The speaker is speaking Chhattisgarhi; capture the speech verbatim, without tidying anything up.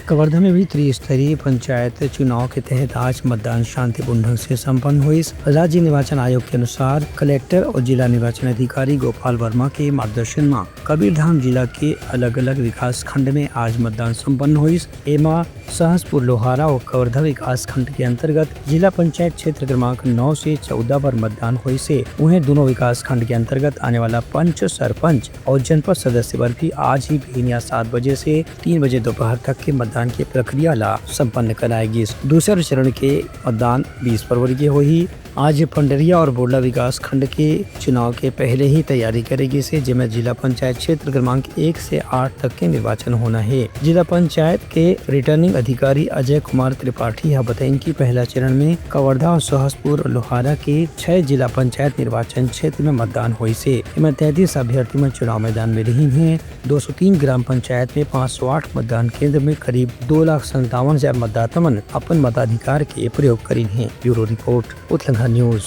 कवर्धा में भी त्रिस्तरीय पंचायत चुनाव के तहत आज मतदान शांतिपूर्ण ढंग से संपन्न होइस। राज्य निर्वाचन आयोग के अनुसार कलेक्टर और जिला निर्वाचन अधिकारी गोपाल वर्मा के मार्गदर्शन म कबीरधाम जिला के अलग-अलग विकास खंड में आज मतदान संपन्न होइस। एमा सहसपुर लोहारा और कवर्धा विकास खंड के अंतर्गत जिला पंचायत क्षेत्र क्रमांक नौ से चौदह पर मतदान होइस हे। उहें, दोनों विकास खंड के अंतर्गत आने वाला पंच, सरपंच और जनपद सदस्य बर भी आज ही बिहनिया सात बजे से तीन बजे दोपहर तक के मतदान के प्रक्रिया ला संपन्न कराए गिस। दूसर चरण के मतदान बीस फरवरी के होही। आज पंडरिया और बोडला विकास खंड के चुनाव के पहले ही तैयारी करे गिस हे, जेमे जिला पंचायत क्षेत्र क्रमांक एक से आठ तक के निर्वाचन होना हे। जिला पंचायत के रिटर्निंग अधिकारी अजय कुमार त्रिपाठी ह बताइन कि पहला चरण में कवर्धा और सहसपुर लोहारा के छह जिला पंचायत निर्वाचन क्षेत्र में मतदान होइस हे। एमा तैंतीस अभ्यर्थी मन चुनाव मैदान में रहिन हे। दो सौ तीन ग्राम पंचायत में पाँच सौ आठ मतदान केंद्र में करीब दो लाख संतावन हजार मतदाता मन अपन मताधिकार के प्रयोग करिन हे। Bureau report, Utlangha news.